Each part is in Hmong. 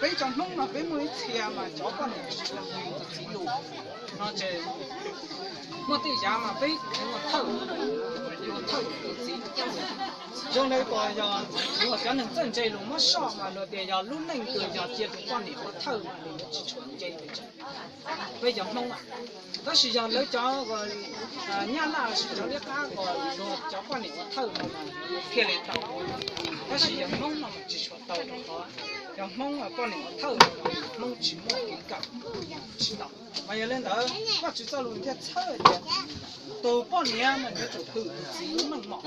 Peb cov Hmoob mas peb muaj ib txhia mas cov poj niam tsis tshua mloog tus txiv lus no ces muaj tej yav mas peb ua thawj, ua thawj tus txiv. Zoo li uas yog luag cov neeg txawj ntse lus muab soj mas luag tias yog lub neej twg yog cia tus poj niam ua thawj mas nws yuav tsis tshua nce peb cov Hmoob. Tab sis yog lawv cov Nyab Laj los sis cov liab qab uas luag cov poj niam ua thawj no mas thiaj li tau, tab sis yog Hmoob no mas tsis tshua tau rau qhov yog Hmoob uas poj niam ua thawj no mas Hmoob tsis muaj kev kawm, tsis tau. Mas yog li ntawd Vajtswv txoj lus thiaj txhawb tias tus poj niam mas yuav tsum hwm tus txiv lub meej mom,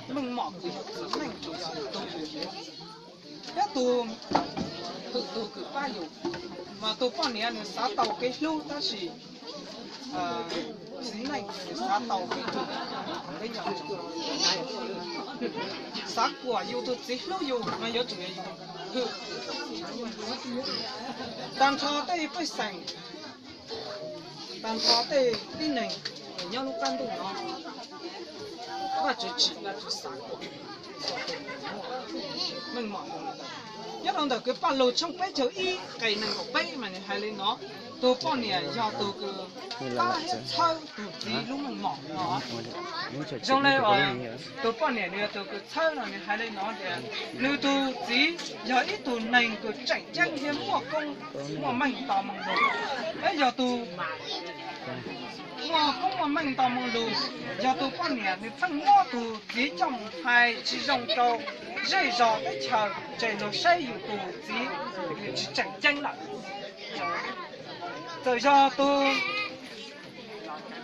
lub meej mom kws yog txiv neej, tsuas yog tus kws hwm thiab tus, hwm tus kws pab yus. Mas tus poj niam nws xav tau kev hlub tab sis txiv neej nws xav tau kev hlub. Peb nco ntsoov, xav kom yus tus txiv hlub yus mas yuav tsum yog yus hwm. Tag nrho tej pej xeem, tag nrho tej tib neeg uas nyob lub qab ntuj no, Vajtswv tsim Vajtswv xav kom meej mom. Nyob rau ntawm kws Paj Lug tshooj peb caug ib nqe nees nkaum peb mas nws hais li no: Tus poj niam yog tus kws pab thiab txhawb tus txiv lub meej mom no. Zoo li uas tus poj niam nws yog tus kws txhawb no, nws hais li no tias nws tus txiv yog ib tug neeg kws tseem ceeb thiab muaj koob muaj meej nto moo lug. Peb yog tus muaj koob muaj meej nto moo lug, yog tus poj niam nws pheej muab tus txiv coj mus hais tsis zoo rau zej zos teb chaws, ces luag saib yus tus txiv nws tsis tseem ceeb lawm. Txawm yog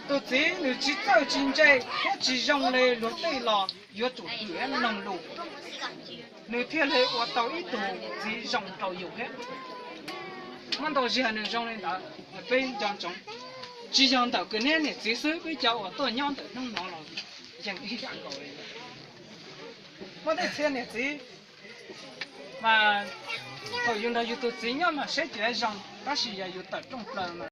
tus txiv nws tsis txawj tsis ntse thiab tsis zoo li luag tej los yuav tsum hwm thiab mloog lus, nws thiaj li ua tau ib tug txiv zoo rau yus thiab. Muaj ntau zaug nws zoo li ntawd, peb nco ntsoov, tsis yog ntawm kws neb niam txiv xwb, peb cov uas tuaj nyob ntawm hnub no los yeej ib yam nkaus li. Muaj tej txhia niam txiv mas thaum yus nrog yus tus txiv nyob mas saib tsis zoo, tab sis yog yus tawm rooj plaws mas